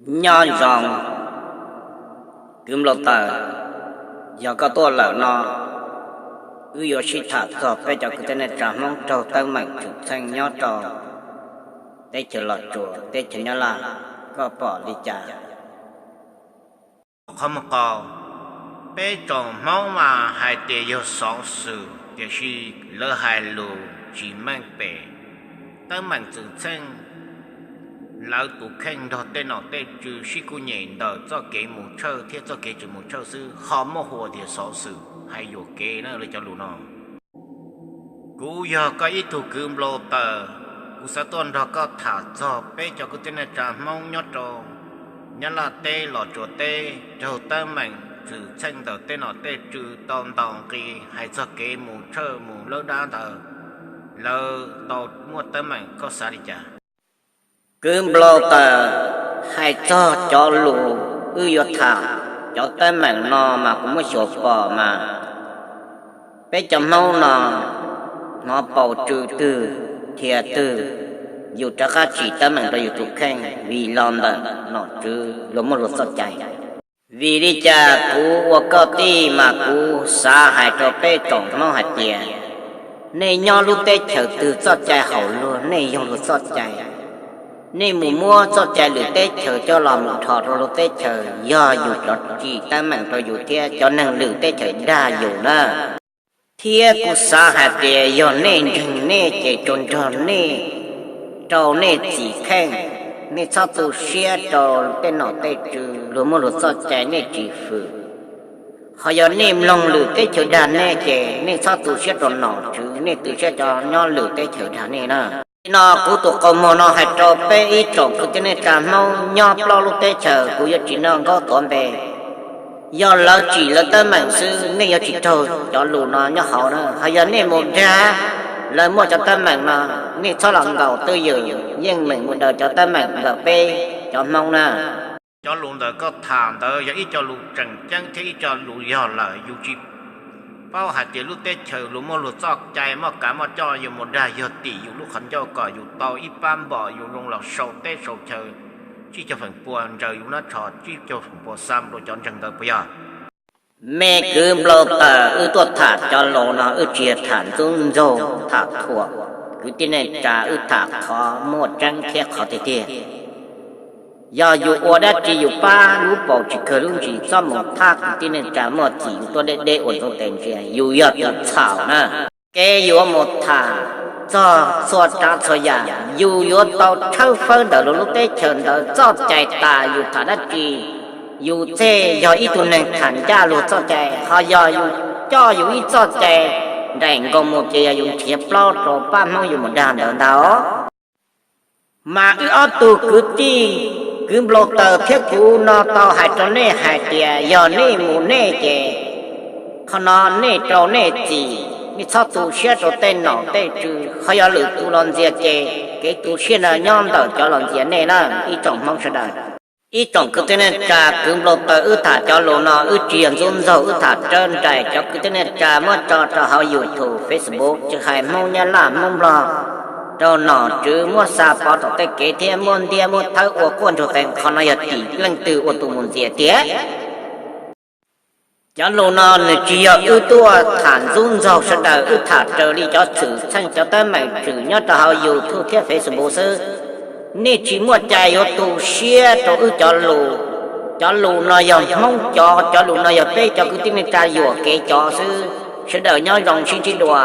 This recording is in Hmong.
Nyob zoo, kwv Nplau Taws, yog koj tuaj lawm no, wb yuav sib tham txog peb cov kwv tij neej tsa Hmoob raug teeb meem txwm txheej nyob rau teb chaws Los Tsuas, teb chaws Nyab Laj, koj pom li cas? Qhov muag qau, peb tsoom Hmoob mas hais tias yog xov xwm, tiam sis lawv hais lus tsis meej pem. Teeb meem txwm txheej, lawv tus kheej nrog tej nom tej tswv sib kuj nyem ntawm txoj kev mus tshawj thiab txoj kev tsis mus tshawj xwb, ho muaj hu tias xov xwm hais yuam kev na, lawv cov lus no. Kuv yog koj ib tug kwv Nplau Taws, kuv xav tuaj nrog koj tham txog peb cov kwv tij neej tsa Hmoob nyob rau Nyab Laj teb, Los Tsuas teb raug teeb meem txwm txheej ntawm tej nom tej tswv tau ntaus nqi, hais txog kev mus tshawj mus lawb dab ntawd, lawv tau muaj teeb meem, koj xav li cas? Kwv Nplau Taws, hais txog cov lus wb yuav tham, cov teeb meem no mas kuv muab xyuas pom mas peb cov Hmoob no hnov paus tsw twg, dhia twg, yus rov qab tsim teeb meem rau yus tus kheej vim los ntawm nom tswv luag muaj luag txoj cai. Vim li cas kuv ua koj tij mas kuv xav hais rau peb tsoom Hmoob hais tias, nej nyob lub teb chaws twg txoj cai haum luag, nej yoog luag txoj cai. Nej mus muab txoj cai lwm teb chaws coj los mus dhos rau luag teb chaws, yog yus cov tsim teeb meem rau yus thiab cov neeg lwm teb chaws dag yus na. Thiab kuv xav hais tias yog nej ntseeg nej ces tsuas nrog nej rau nej txim kheej, nej txhob tu siab rau tej nom tej tswv luag muaj luag txoj cai nej tsis hwm. Ho yog nej mloog lwm teb chaws dag nej ces nej txhob tu siab rau nom tswv, nej tu siab cov nyob lwm teb chaws dag nej na. Li no kuv tus qau muag no hais rau peb ib tsoom kwv tij neej tsa Hmoob nyob plaub lub teb chaws, kuv yuav tsis noj nkaub tuav npe. Yog lawv tsim lawv teeb meem xwb, nej yuav tsis raug cov lus no nyob hauv na. Ho yog nej mus dag lawv muaj cov teeb meem no, nej txhob los nkaum twj ywm yeej meem mus daws cov teeb meem ntawm peb cov Hmoob na. Cov lus ntawm koj tham ntawd yog ib co lus tseem ceeb thiab ib co lus yog lawm, yus tsis paub hais tias lub teb chaws luag muaj luag txoj cai, muaj kav muaj coj, yus mus dag yog tim yus lub qhov ncauj kom yus tau ib pab npom yus zoo los sau teb sau chaw tsib caug feem pua, ntsaws yus nab tsho tsib caug feem pua xa rau cov ntseeg ntawd puas yog? Me kwv Nplau Taws, wb tuaj tham cov lus no wb tsis yog tham ntxub ntxaug tham thuam kwv tij neej tsa, wb tham qhov muaj tseeb thiab qhov tiag tiag. Yog yus ua dab tsi yus pab lub paus tsis kawg lub ntsis, txhob mus thab kwv tij neej tsa muaj txim yus tuaj deb deb ua ntxoov tes ntsia, yus yog tus txhaum na. Kev yuav mus tham txog txhua tsav txhua yam, yus yuav tau tshawb fawb ntawm luag lub teb chaws ntawd txoj cai tas, yus tham dab tsi yus txhij yog ib tug neeg tham ncaj luag txoj cai. Ho yog yus coj yus ib txoj cai nraim nkaus mus ces yog yus nrhiav plaub rau pab Hmoob yus mus dag ntawd ntag. Mas wb ob tug kwv tij, kwv Nplau Taws thiab kuv no tau hais rau nej hais tias yog nej mus nej ces qhov no nej rau nej txim, nej txhob tu siab rau tej nom tej tswv. Ho yog lwm tus los ntxias ces kev tu siab no nyob ntawm cov los ntxias nej na, ib tsoom Hmoob sawv daws. Ib tsoom kwv tij neej tsa, kwv Nplau Taws, wb tham cov lus no wb tsis yog ntxub ntxaug, wb tham raws nraim cov kwv tij neej tsa muab tso rau hauv YouTube, Facebook, tsis hais Hmoob Nyab Laj, Hmoob Nplog, rau nom tswv muab xa pov rau tej kev thiab muab ntiab muab thawb ua quaj nrug qees. Qhov no yog tim leej twg ua tus mus ntxias tiag. Cov lus no nws tsis yog wb tuaj tham ntxub ntxaug sawv daws, wb tham raws li cov xwm txheej cov teeb meem tshwm nyob rau hauv YouTube thiab Facebook xwb. Nej tsis muaj cai yuav tu siab rau wb cov lus. Cov lus no yog Hmoob cov, cov lus no yog peb cov kwv tij neej tsa yuam kev cov xwb. Sawv daws nyob zoo sib ntsib dua.